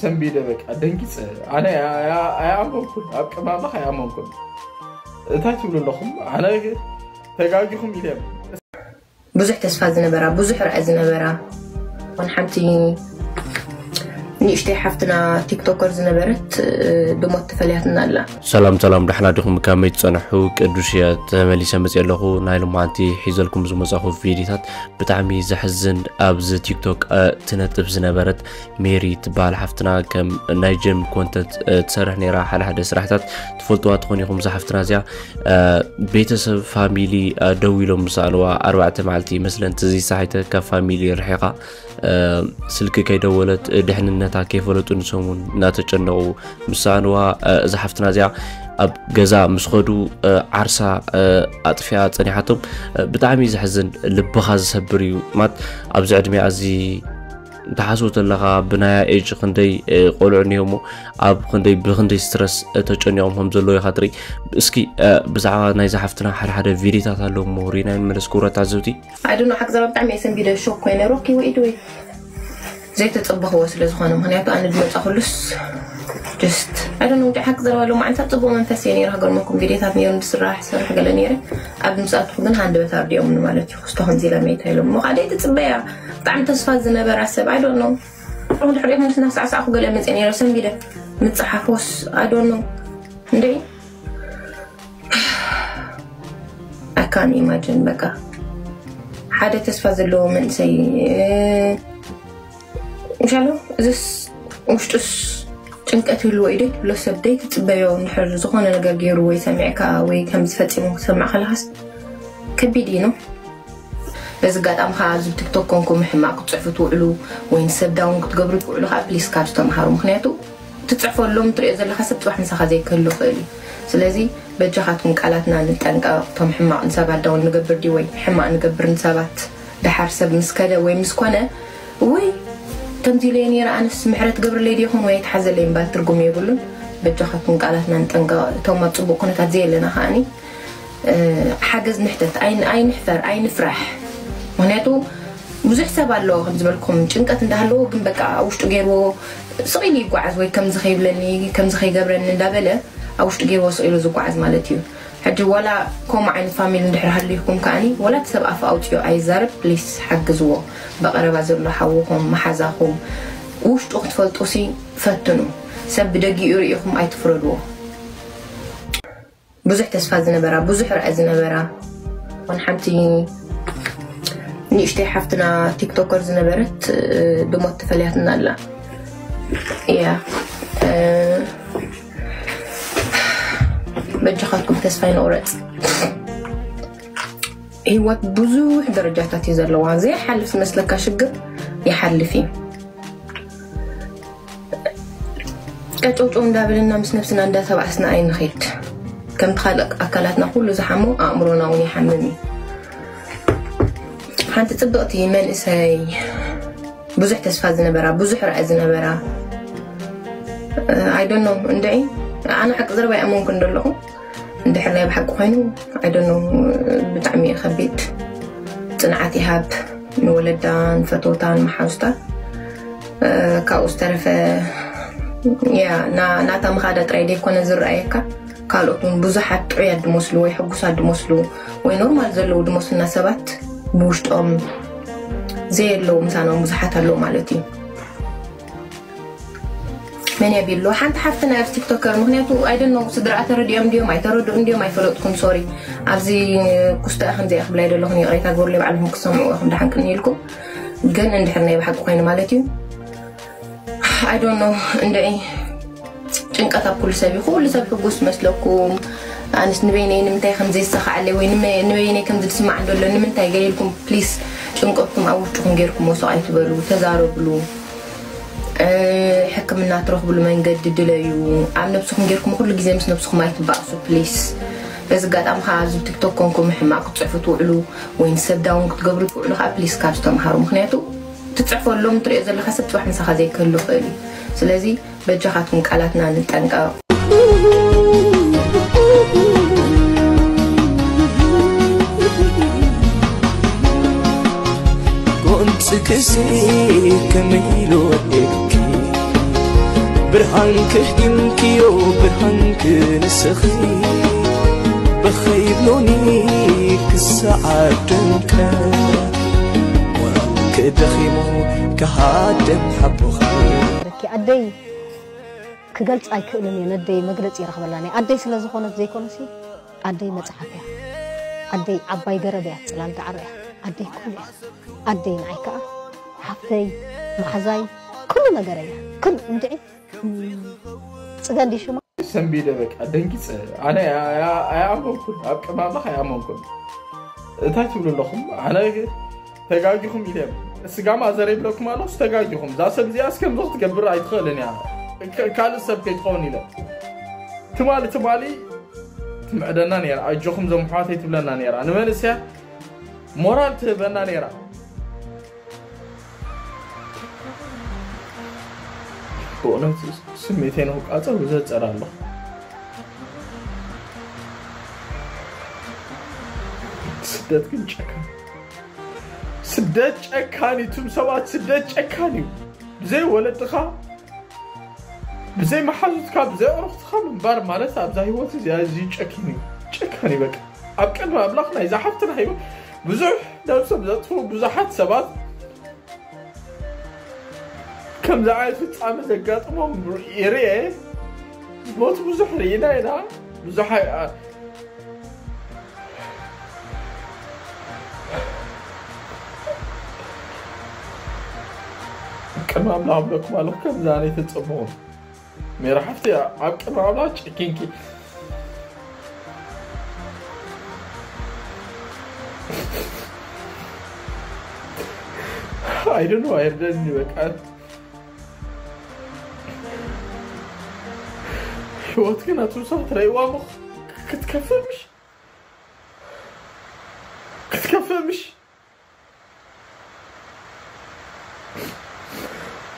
ሰንቢደ በቃ ደንጊፀ። ኣነ ኣይኣመንኩን፣ ኣብ ቅማምኽ ኣይኣመንኩን። እንታይ ትብሉ ኣለኹም? ኣነ ተጋጊኹም ኢለ። ብዙሕ ተስፋ ዝነበራ፣ ብዙሕ ራኢ ዝነበራ፣ ሓንቲ ንእሽተይ ሓፍትና ቲክቶከር ዝነበረት ብሞት ተፈለያትና ኣላ። ሰላም ሰላም፣ ደሕና ዲኹም? ከመይ ትጸንሑ? ቅዱሽ እየ፣ ተመሊሰ መጽእ ኣለኹ። ናይ ሎማዓንቲ ሒዘልኩም ዝመጻኹ ቪዲዮታት ብጣዕሚ ዘሕዝን፣ ኣብዚ ቲክቶክ ትነጥፍ ዝነበረት ሜሪ ትበሃል ሓፍትና ከም ናይ ጀም ኮንተንት ትሰርሕ ነይራ። ሓደ ሓደ ስራሕታት ትፈልጥዋ ትኾኑ ኢኹም። እዛ ሓፍትና እዚኣ ቤተሰብ ፋሚሊ ደው ኢሎም ዝሰኣንዋ ኣርባዕተ መዓልቲ ይመስለን ትዝይሳሒተ ካብ ፋሚሊ ርሒቓ ስልኪ ከይደወለት ድሕንነታ ከይፈለጡ ንሶም እውን እናተጨነቑ ምስ ሰኣንዋ እዛ ሓፍትና እዚኣ ኣብ ገዛ ምስ ኸዱ ዓርሳ ኣጥፊኣ ፀኒሓቶም። ብጣዕሚ ዘሕዝን ልብኻ ዝሰብር እዩ። ማት ኣብዚ ዕድሜ ኣዚ እንተሓስቡ ተለኻ ብናያ ኤጅ ክንደይ ቆልዑ እኒኦሞ ኣብ ክንደይ ብክንደይ ስትረስ ተጨኒቖም ከም ዘለዉ ኢኻ ትርኢ። እስኪ ብዛዕባ ናይዛ ሓፍትና ሓደ ሓደ ቪዲዮታት ኣለዎ እሞ ሪእና ንመለስ ክቡራት ተዓዘብቲ። ኣይ ዶንት ኖ፣ ሓቂ ዘረባ ብጣዕሚ እየ ሰንቢደ፣ ሾክ ኮይነ። ሮኪ ወይ ኢድ ወይ ዘይተጸበኽዎ ስለ ዝኾነ፣ ምኽንያቱ ኣነ ዝመጻኹሉስ just ኣይ ዶንት ኖ፣ ሓቂ ዘረባ ሎማዓንቲ ኣብ ጽቡቕ መንፈስ እየ ነይረ። ሃገርመኩም ቪድዮታት ነይሩ ዝስራሕ ዝሰርሕ ገለ ነይረ። ኣብ ምስ ኣትኹ ግን ሃንደበት ኣርዲኦምኒ ማለት እዩ። ክስቶ ከምዚ ኢላ መይታ ኢሎም እሞ ካልእ ትጽበያ። ብጣዕሚ ተስፋ ዝነበራ ሰብ ኣይ ዶንት ኖ። ድሕሪኦም ምስ ናሳዕሳዕኩ ገለ መጽእ ነይረ ሰንቢደ ምጽሓፎስ ኣይ ዶንት ኖ። እንዴ I can't imagine። በቃ ሓደ ተስፋ ዘለዎ መንእሰይ ምሻሎ እዚስ ውሽጡስ ጭንቀት ይህልዎ እዩ ትብሎ ሰብ ደይ ትጽበዮ። እንድሕር ዝኾነ ነገር ገይሩ ወይ ሰሚዕካ ወይ ከም ዝፈጺሙ ክትሰምዕ ከለኻስ ከቢድ እዩ ነው። በዚ ኣጋጣሚ ከዓ ኣብዚ ቲክቶክ ኮንኩም ሕማቅ ክትፅሕፉ ትውዕሉ ወይ ንሰብ ዳውን ክትገብሩ ትውዕሉ ከዓ ፕሊስ ካብዚ ተምሃሩ። ምክንያቱ ትፅሕፈሎም ትሪኦ ዘለካ ሰብ ፅባሕ ምሳካ ዘይክህሉ ይክእል እዩ። ስለዚ በጃካትኩም ቃላትና ንጠንቀቅ። እቶም ሕማቅ ንሰባት ዳውን ንገብር ድዩ ወይ ሕማቅ ንገብር ንሰባት ደሓር ሰብ ምስ ከደ ወይ ምስ ኮነ ወይ ከምዚ ኢለየ ነይረ ኣነስ ምሕረት ገብርለይ ድዩ ይኹን ወይ ኣይተሓዘለይ ምባል ትርጉም የብሉን። በጃካትኩም ቃላትና ንጠንቀቅ። እቶም ኣብ ፅቡቅ ኩነታት ዘየለና ከዓኒ ሓገዝ ንሕተት፣ ኣይንሕፈር፣ ኣይንፍራሕ። ምክንያቱ ብዙሕ ሰብ ኣሎ ከም ዝበልኩም ጭንቀት እንዳሃለዎ ግን በቃ ውሽጡ ገይርዎ ስቕ ኢሉ ይጓዓዝ ወይ ከምዚ ከይብለኒ ከምዚ ከይገብረኒ እንዳበለ ኣብ ውሽጡ ገይርዎ ስቕ ኢሉ ዝጓዓዝ ማለት እዩ። ሕጂ ዋላ ከምኡ ዓይነት ፋሚሊ እንድሕር ሃልይኩም ከዓኒ ወላ እቲ ሰብ ኣፍ ኣውፅዮ ኣይዛረብ ፕሊስ ሓግዝዎ። ብቐረባ ዘሎ ሓውኹም መሓዛኹም ውሽጡ ክትፈልጡ ሲ ፈትኑ። ሰብ ብደጊኡ ርኢኹም ኣይትፍረድዎ። ብዙሕ ተስፋ ዝነበራ ብዙሕ ራኢ ዝነበራ ን ሓንቲ ንእሽተይ ሓፍትና ቲክቶከር ዝነበረት ብሞት ተፈለያትና ኣላ እያ። በጃኻትኩም ተስፋ ይንቑረፅ። ህይወት ብዙሕ ደረጃታት እዩ ዘለዋ። ዘይሓልፍ ዝመስለካ ሽግር ይሓልፍ እዩ። ቀጨውጨው እንዳበልና ምስ ነብስና እንዳተባእስና ኣይንኸይድ። ከምቲ ካልእ ኣካላትና ኩሉ ዝሓሞ ኣእምሮና እውን ይሓምም እዩ። ሓንቲ ፅብቕቲ መንእሰይ ብዙሕ ተስፋ ዝነበራ ብዙሕ ራኢ ዝነበራ ኣይደኖ እንድዒ ኣነ ሓቂ ዘረባ ይኣመንኩ እንደለኹ እንድሕር ናይ ብሓቂ ኮይኑ ኣይደኖ ብጣዕሚ እዩ ከቢድ። ፅንዓት ይሃብ ንወለዳ ንፈተውታ ንመሓዙታ። ካብኡ ዝተረፈ ያ ናታ ምኻዳ ጥራይ ደይኮነ ዝረኣየካ ካልኦት እውን ብዙሓት ጥዑያት ድመስሉ ወይ ሕጉሳት ድመስሉ ወይ ኖርማል ዘለዉ ድመስልና ሰባት ብውሽጦም ዘየለዉ ምሳና እውን ብዙሓት ኣለዉ ማለት እዩ። መን የቢሎ ሓንቲ ሓፍትና ኣብዚ ቲክቶከር ምክንያቱ ኣይደኖ ስድራኣ ተረዲኦም እንዲዮም ኣይተረድኡ እንዲዮም ኣይፈለጥኩን ሶሪ። ኣብዚ ኩስታ ከምዚኣ ክብላ ይደለኹን ይቕሬታ ግበሩለይ ባዕልኹም ክሰምዑ ኢኹም ደሓን ቅኒ ኢልኩም። ግን እንድሕር ናይ ብሓቂ ኮይኑ ማለት እዩ ኣይዶኖ እንድዒ ጭንቀት ኣብ ኩሉ ሰብ እዩ። ኩሉ ሰብ ሕጉስ መስለኩም ኣንስ ንበይነይ ንምንታይ ከም ዘይሰኻዓለይ ወይ ንበይነይ ከም ዝስማዕ እንደሎ ንምንታይ ገይልኩም ፕሊስ ጭንቀትኩም ኣብ ውሽጥኩም ገይርኩም ወሶቕ ኣይትበሉ፣ ተዛረብሉ። ሕክምና ትረኽብሉ መንገዲ ድለዩ። ኣብ ነብስኹም ገይርኩም ኩሉ ግዜ ምስ ነብስኹም ኣይትባእሱ ፕሊስ። በዚ ኣጋጣሚ ከዓ ኣብዚ ቲክቶክ ኮንኩም ሕማቅ ክትፅሕፉ ትውዕሉ ወይ ንሰብ ዳውን ክትገብሩ ትውዕሉ ከዓ ፕሊስ ካብዚ ተምሃሩ። ምክንያቱ ትፅሕፈሎም ትሪኦ ዘለካ ሰብ ፅባሕ ምሳካ ዘይክህሉ ይኽእል እዩ። ስለዚ በጃኻትኩም ቃላትና ንጠንቀቕ። ጎንፂ ክሲ ከመይ ኢሉ ወደድኪ ብርሃንኪ ሂምክዮ ብርሃንኪ ንስኺ ብኸይብሎኒ ክሰዓት ደምቀ ሞራልኪ ደኺሙ ክሃድም ሓቦኺ ረኪ ኣደይ ክገልጽ ኣይክእልን እየ። ነደይ መግለጺ ይረኽበላኒ ኣደይ ስለ ዝኾነት ዘይኮነሲ ኣደይ መጽሓፍ እያ። ኣደይ ዓባይ ገረብ እያ፣ ጽላል ዳዕሮ እያ። ኣደይ ኩሉ እያ። ኣደይ ንዓይ ከኣ ሓፍተይ፣ መሓዛይ፣ ኩሉ ነገር እያ። ኩሉ እንድዒ ጽገ እንዲ ሽማ ሰንቢደ በቃ ደንጊፀ። ኣነ ኣይኣመንኩን፣ ኣብ ቅድሚ ኣምላኽ ኣይኣመንኩን። እንታይ ትብሉ ኣለኹም? ኣነ ተጋጊኹም ኢለ ስጋማ ዘረ ይብለኩም ኣለኹ። ተጋጊኹም፣ እዛ ሰብ እዚኣ እስከምዚ ክትገብር ኣይትኽእልን እያ፣ ካልእ ሰብ ከይትኸውን ኢለ። ትማሊ ትማሊ ትምዕደና ነራ፣ ኣጆኹም ዞም ኣሕዋተይ ትብለና ነራ፣ ንመንእሰያት ሞራል ትህበና ነራ። ብእውነት ስሜተይ ንክቋፀር ብዘፀር ኣለኹ። ስደት ግን ጨካን፣ ስደት ጨካን እዩ። እቱም ሰባት ስደት ጨካን እዩ። ብዘይ ወለድኻ፣ ብዘይ መሓዙትካ፣ ብዘይ ኣዕሩኽትኻ ምንባር ማለት ኣብዛ ህይወት እዚኣ እዚ ጨኪን እዩ። ጨካን እዩ በቃ። ኣብ ቅድሚ ኣምላኽ ናይዛ ሓፍትና ህይወት ብዙሕ ነብሶም ዘጥፍኡ ብዙሓት ሰባት ከምዚ ዓይነት ፍጻመ ዘጋጥሞም ይርኤ። ሞት ብዙሕ ርኢና ኢና። ብዙሕ ኣይ- ቅድሚ ኣምላኽ ብለኩም ኣለኹ ከምዚ ኣነ ኣይተጸበኹን። ሜራ ሓፍቲ ኣብ ቅድሚ ኣምላኽ ጨኪንኪ። I don't know ኣይርደኒ በቃ። ህይወት ግን ኣቱም ሰባት ረእይዋ እሞ ክትከፍእ ምሽ ክትከፍእ ምሽ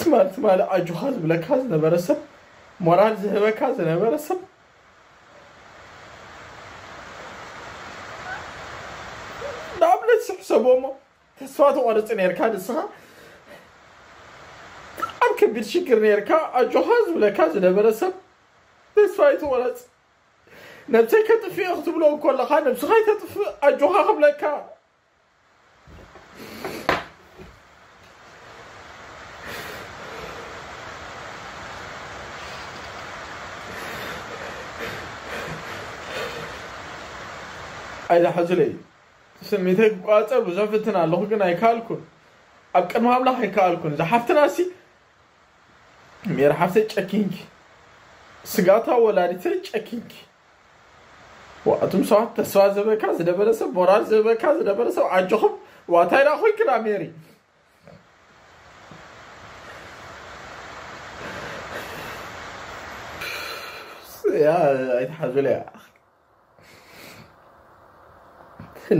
ትማል ትማል ኣጆኻ ዝብለካ ዝነበረ ሰብ ሞራል ዝህበካ ዝነበረ ሰብ ንኣብነት ስሕሰቦ እሞ ተስፋ ተቋርፂ ነርካ ንስኻ ኣብ ከቢድ ሽግር ነርካ ኣጆኻ ዝብለካ ዝነበረ ሰብ ተስፋ ይትቆረፅ ነብሰይ ከጥፍእ ክትብሎ ከለኻ ነብስኻ ይተጥፍእ ኣጆኻ ክብለካ ኣይዝሓዙለይ ስሜተይ ክቋፀር ብዙሕ ፍትን ኣለኹ ግን ኣይከኣልኩን ኣብ ቅድሚ ኣምላኽ ኣይከኣልኩን ዝሓፍትና ሲ ሜር ሓፍተይ ጨኪንኪ ስጋታ ወላዲተይ ጨኪንኪ ዋእቱም ሰባት ተስፋ ዝበካ ዝደበረ ሰብ ሞራል ዝበካ ዝደበረ ሰብ ኣጆኹም ዋታይ ዳ ኮይንክና ሜሪ ያ ኣይትሓዙለያ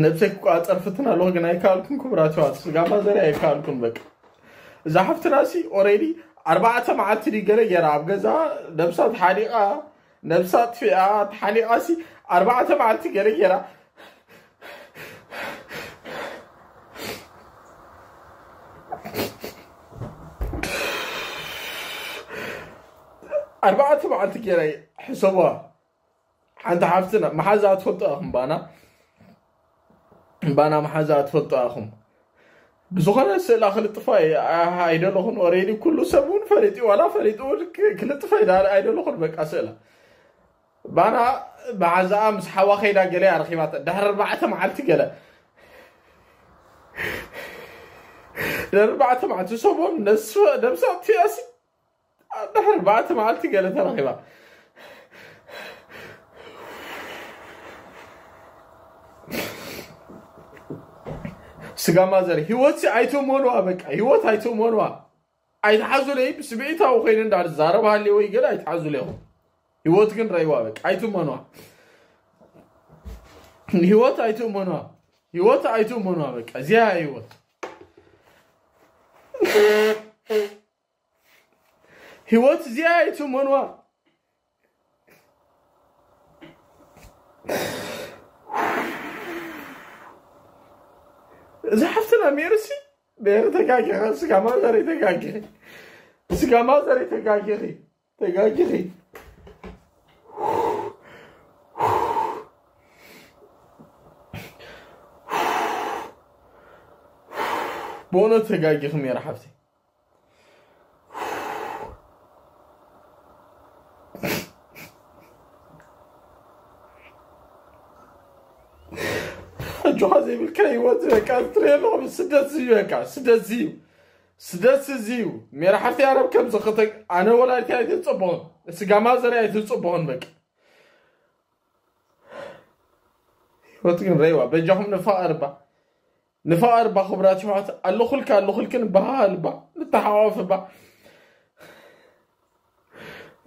ነብሰይ ክቋፀር ፍትን ኣለኹ ግን ኣይከኣልኩን ክቡራት ኣሕዋት ስጋማ ዘርኢ ኣይከኣልኩን በቃ እዛ ሓፍትና ሲ already ኣርባዕተ መዓልቲ ድዩ ገለ ገይራ ኣብ ገዛ ነብሳ ተሓኒቓ ነብሳ ኣጥፊኣ ተሓኒቓ ሲ ኣርባዕተ መዓልቲ ገለ ገይራ ኣርባዕተ መዓልቲ ገይራ ሕሰብዋ ሓንቲ ሓፍትና መሓዛ ትፈልጡ ኢኹም ባና ባና መሓዛ ትፈልጡ ኢኹም ብዝኾነ ስእላ ክልጥፋ ኣይደለኹን already ኩሉ ሰብ እውን ፈሊጡ ዋላ ፈሊጡ እውን ክልጥፋ ኣይደለኹን በቃ ስእላ ባና መሓዛኣ ምስ ሓዋ ከይዳ ገለ ኣረኺባታ ድሕሪ ኣርባዕተ መዓልቲ ገለ ድሕሪ ኣርባዕተ መዓልቲ ሰቦም ነብሳ ትያሲ ድሕሪ ኣርባዕተ መዓልቲ ገለ ተረኺባ ስጋ ማዘር ህይወት ሲ ኣይትእመኑዋ በቃ ህይወት ኣይትእመኑዋ ኣይትሓዙለይ ብስምዒታዊ ኮይነ እንዳ ዝዛረብ ሃልየ ወይ ገለ ኣይትሓዙለይ ኢኹም ህይወት ግን ረእይዋ በቃ ኣይትእመኑዋ ህይወት ኣይትእመኑዋ ህይወት ኣይትእመኑዋ በቃ እዚኣ ህይወት ህይወት እዚኣ ኣይትእመኑዋ እዛ ሓፍትና ሜርሲ ሜሪ ተጋጊኻ ስጋ ማዘር ተጋጊኺ ስጋ ማዘር ተጋጊኺ ተጋጊኺ። ብእውነት ተጋጊኺ ሜራ ሓፍቲ። ኣጆኻ ዘይብልካ ህይወት በቃ ትሪኦ ኣለኹ። ስደት እዩ በቃ፣ ስደት እዩ፣ ስደት እዚ እዩ። ሜራ ሓፍቲ ኣረብ ከምዚ ክተ-፣ ኣነ ወላዲት ኣይትጽቡቕን፣ ስጋ ማዘር ኣይትጽቡቕን በቃ። ህይወት ግን ረይዋ፣ በጃኹም ንፋቐር እባ። ንፋቐር እባ ክቡራት ኣሕዋት፣ ኣለኹልካ ኣለኹልክን በሃሃል እባ። ንተሓቋፍ እባ።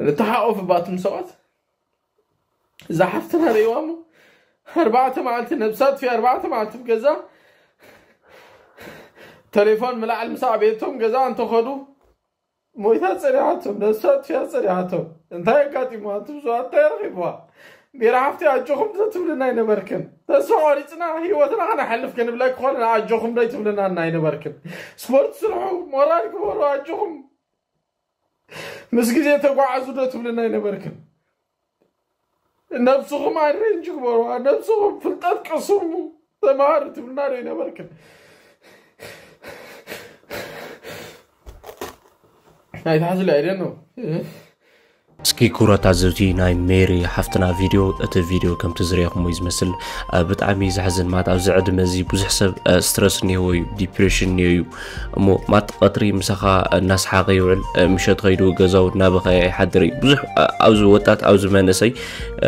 ንተሓቋፍ እባ እቶም ሰባት። እዛ ሓፍትና ረይዋ እሞ ኣርባዕተ መዓልቲ ነብሳ ኣጥፊኣ፣ ኣርባዕተ መዓልቲ ኣብ ገዛ ተሌፎን ምልዓል ምስ ኣዕበየቶም ገዛ እንተኸዱ ሞይታ ጸኒሓቶም፣ ነብሳ ኣጥፊኣ ጸኒሓቶም። እንታይ ኣጋጢምዋ? እቶም ሰባት እንታይ ረኺብዋ? ሜራ ሓፍቲ ኣጆኹም ዶ ትብልና ኣይነበርክን? ተስፋ ቆሪጽና ህይወትና ከነሕልፍ ክንብለኪ ከለና ኣጆኹም ዶ ኣይትብልናን ኣይነበርክን? ስፖርት ስርሑ፣ ሞራል ግበሩ፣ ኣጆኹም ምስ ግዜ ተጓዓዙ ዶ ትብልና ኣይነበርክን? ነብስኹም ኣሬንጅ ግበሩዋ፣ ነብስኹም ፍልጠት ቅስሙ፣ ተምሃሩ ትብልና ዶ ኣይነበርክን? ኣይትሓዝሉ፣ I don't know። እስኪ ክቡራት ታዘብቲ ናይ ሜሪ ሓፍትና ቪድዮ፣ እቲ ቪድዮ ከምቲ ዝረኣኹሞ እዩ ዝመስል። እ፣ ብጣዕሚ ዘሕዝን፣ ማለት ኣብዚ ዕድመ እዚ ብዙሕ ሰብ፣ እ፣ ስትረስ እኒሄዎ እዩ፣ ዲፕሬሽን እኒሄ እዩ። እሞ ማት ቀትሪ ምሳኻ እናስሓቐ ይውዕል፣ እ፣ ምሸት ኸይዱ ገዛው እናበኸየ ይሓድር እዩ። ብዙሕ፣ እ፣ ኣብዚ ወጣት፣ ኣብዚ መንእሰይ፣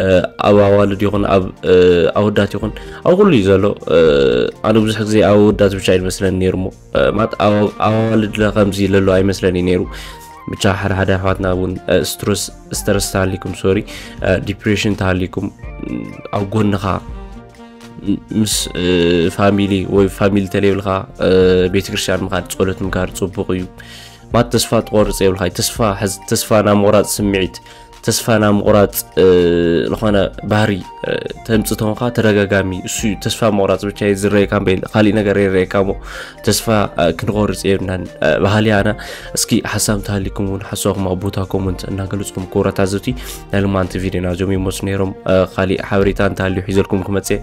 እ፣ ኣብ ኣዋልድ ይኹን ኣብ፣ እ፣ ኣወዳት ይኹን ኣብ ኩሉ እዩ ዘሎ። እ፣ ኣነ ብዙሕ ግዜ ኣብ ኣወዳት ብቻ እዩ ዝመስለኒ ነይሩ እሞ፣ እ፣ ማት ኣብ፣ ኣብ ኣዋልድ ለ ከምዚ ለሎ ኣይመስለኒ ነይሩ። ብቻ ሓደ ሓደ ኣሕዋትና እውን፣ እ፣ ስትረስ፣ ስትረስ ተሃሊኩም፣ ሶሪ፣ እ፣ ዲፕሬሽን ተሃሊኩም፣ እ፣ ኣብ ጎንኻ ምስ፣ እ፣ ፋሚሊ ወይ ፋሚሊ ተለይብልካ፣ እ፣ ቤተክርስትያን ምኻድ፣ ጸሎት ምግባር ጽቡቕ እዩ። ማት ተስፋ ትቆርጽ የብልካ። ተስፋ ሕዝ-፣ ተስፋ ናይ ምቑራጽ ስምዒት፣ ተስፋ ናይ ምቑራጽ፣ እ፣ ዝኾነ ባህሪ፣ እ፣ ተምጽእ ተኾንካ ተደጋጋሚ እሱ እዩ። ተስፋ ምቑራጽ ብቻ እዩ ዝረየካ እምበይል፣ ካሊእ ነገር የረየካ እሞ ተስፋ፣ እ፣ ክንቆርጽ የብልናን፣ እ፣ በሃሊ ኣነ። እስኪ ሓሳብ እንተሃሊኩም እውን ሓሳብኩም ኣብ ቦታ ኮመንት እናገለጽኩም ክቡራት ታዘብቲ ናይ ሎማንቲ ቪድዮና እዚኦም ይመስሉ ነይሮም። እ፣ ካሊእ ሓበሬታ እንተሃልዩ ሒዘልኩም ክመጽእ